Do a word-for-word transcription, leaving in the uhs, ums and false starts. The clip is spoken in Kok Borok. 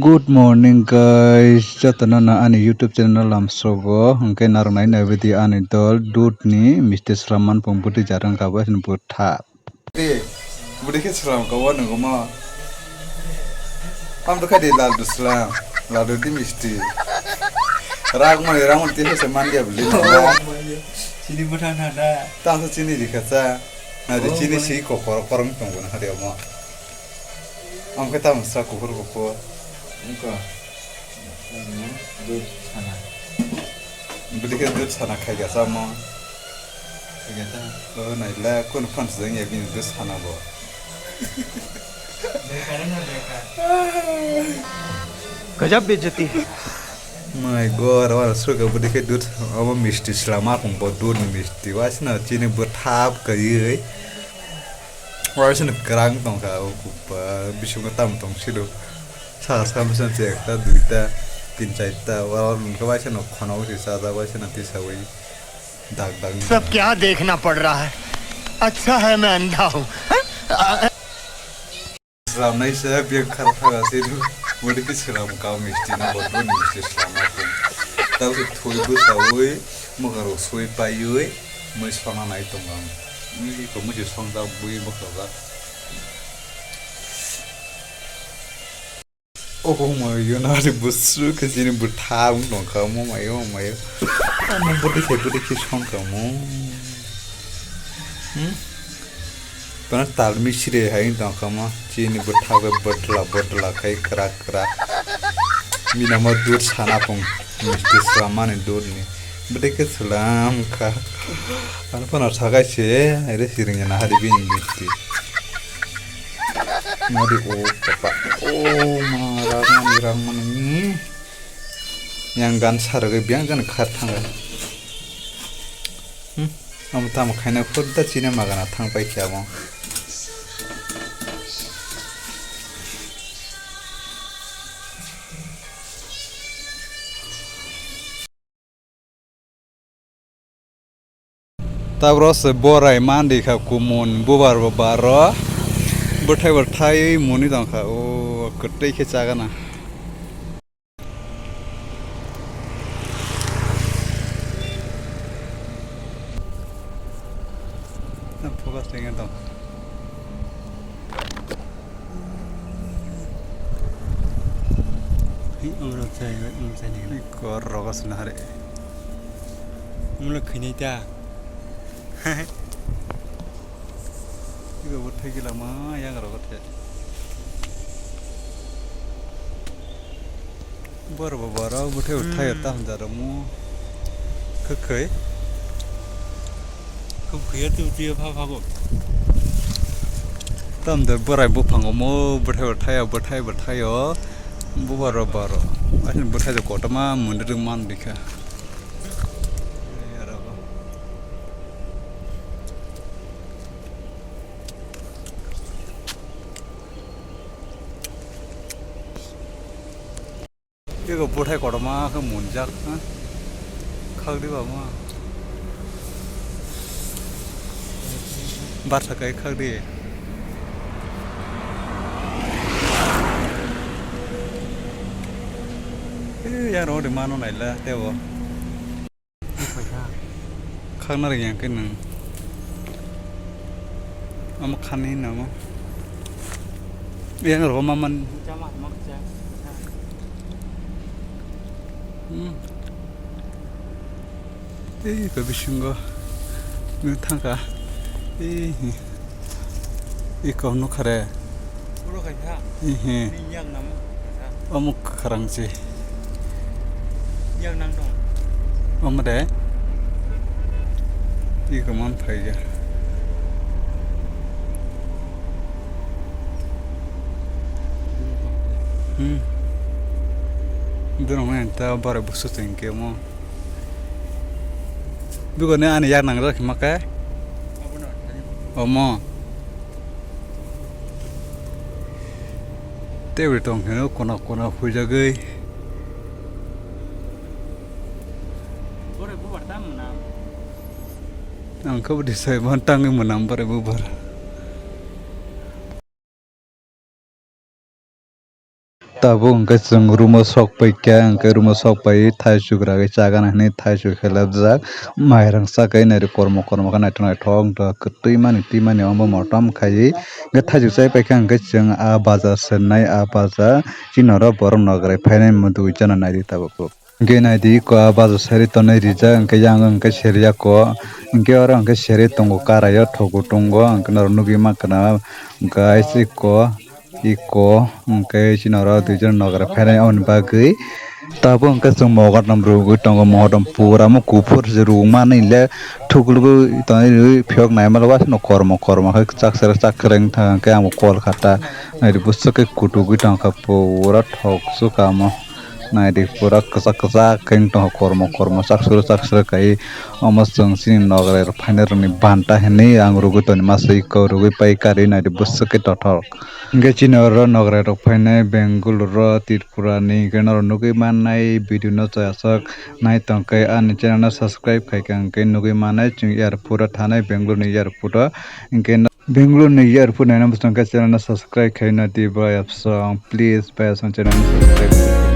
Good morning guys, jotono no ani YouTube channel lamsogo, hwnkhe narwk nai nai bidi ani dol dudh ni misti swlam man pung bwtwi jarwng kha bo hwnwi bwtha. Di, bwtwi khe swlam kha o nwngo mo. Am dwkha di laddu swlam, laddu di misti. Rak mani rak mani tisa se man dia bwlwi. Chini bwtha na da. Tang sa chini di kha cha. Na di chini si kokor korong tongo na hari omo. Ang khe tamo sa kuphur kuphur. Wngkha. Ano, dudh sana. Bwtwi khe dudh sana khai gasa omo. Khai gasa. O naila, kunu phan sijak ya bini dudh sana bo. Bekar na bekar. Gajab bejati hai. My God, oro suka bwtwi khe dudh, omo misti swlama kung bo dudh ni misti. Waisano chini bwthap kaiwi. Waisano kwrang tongkha o kupa, bisingo tamo tong silo. Saka saka bwsano se ekta, duita, tin, charta, oro hwnkhe waisano khona o se chajak, waisano tisawi dak dak. सब क्या देखना पड़ रहा है? अच्छा है मैं अंधा हूँ। Swlamnai se biyang khar thaga se du. Bwtwi khe swlam ka misti no bo dudh ni misti swlama kung. Tamo se thwi bwsawi, mwkhang rok swi paiwi, mui sona nai tongo ang. Mui ko mui se songjak bui bwkhajak. Oho mayo na ri bwswk khe chini bwtha wng tongkha, omo mayo, omo mayo. Ano bwtwi khe, bwtwi khe songkha mo. Hmm? Bana talmi sire hai wng tongkha mo. Chini bwtha khe bwdla, bwdla khai kwrak, kwrak. Bini amo dudh sana pung, misti swlammani dudh ni. Bwtwi khe swlam kha. Ano phano sakai se, aire siring ya na hari bini misti. Nari o papa. O ma, rangmani, rangmani. Yang gan saragwi biyang jani khar thango. Hmm. Amo tamo khaina khur da chini magana thang pai khe amo. Tabro se borai mandi kha kumun bubar bo baro. Bwthai bo thai muni tong kha. O kwtwi khe chagana. Focus tengeng tong. Hi, amrok chai, amrok chai ni. Kor rogo sna hare. Amrok khinai ta. Igo bo thai gila ma yang rogo the. Bor bo boro bwthai bo thai ta hwnda romo. Khwkhwi. Khwkhwi tu tu pha pha go. Tam de borai buphang omo bwthai bo thai, bwthai bo thai o. Bubaro baro. Ani bwthai de kotorma mundri man dikha. Ego bwthai kotorma khe munjak, ha? Khakdi ba ma. Barsa kai khakdi. Eh, yang rong de mano naila tebo. Khakna rwngya khe nwng. Omo khan hinwi namo. Yang rw ma man. Hmm. Tei ko bisingo nwng thangkha. Tei. Iko nukha re. Uro kaisa. Ihi. Ni yang namo kaisa. Omo kwkhrang se. Yang nang tong. Omo de. Iko man phai ya. Hmm. Dorong ta bare busu tengke mo. Bigoni ani yak nangjak hima khe. Omo. Tebri tong hino kona kona huijagwi. Ang khe bwdwi sai man tangwi mwnam bore bubar. Tabuk hwnkhe chwng room-o sok paikha, hwnkhe room-o sok paiwi thaichuk ragwi chagana hinwi thaichuk helapjak, mairang chakhe naidi kormo kormo khe naithok naithok wngtong, twimani twimani omo motom khaiwi hwnkhe thaichuk chai paikha, hwnkhe chwng ah bazar sennai, ah bazar chini oro borok nograi phainai muitu jana naidi tabuk. Hwnkhe naidi eko ah bazar sari tonwi rijak, hwnkhe yang hwnkhe seri ya ko, hwnkhe oro hwnkhe seri tongo, kara o thogo tongo, hwnkhe norok nugwi mankha na, hwnkhe eko, eko, hwnkhe chini oro duijon nograi phainai aboni bagwi. Tabuk hwnkhe chwng mogodom rwgwi tongo, mogodom pura mo kuphur se rwgmani le thuklugwi tonwi rwi phiyok naima le wasano kormo kormo khe chaksa chaksa wngtha, hwnkhe ang bo kol kha ta naidi bwswk khe kutugwi tongkha pura thok sukha omo. Naidi pura kwchak kwchak khe wng tongkha, kormo kormo chaksuru chaksuru kaiwi. Omo chwng chini nograi rok phainai rokni banta hinwi ang rwgwi tongni masa eko rwgwi pai karwi naidi bwswk khe tothok. Hwnkhe chini oro nograi rok phainai Bengaluru, Tripura ni, hwnkhe norok nugwi mannai video no chayasok nai tongkhe ani channel no subscribe khaikha hwnkhe nugwi mannai chwng airport o thanai, Bengaluru ni airport o. Hwnkhe Bengaluru ni airport naina bwskango khe channel no subscribe khaina di bai apsong, please bai apsong channel no subscribe.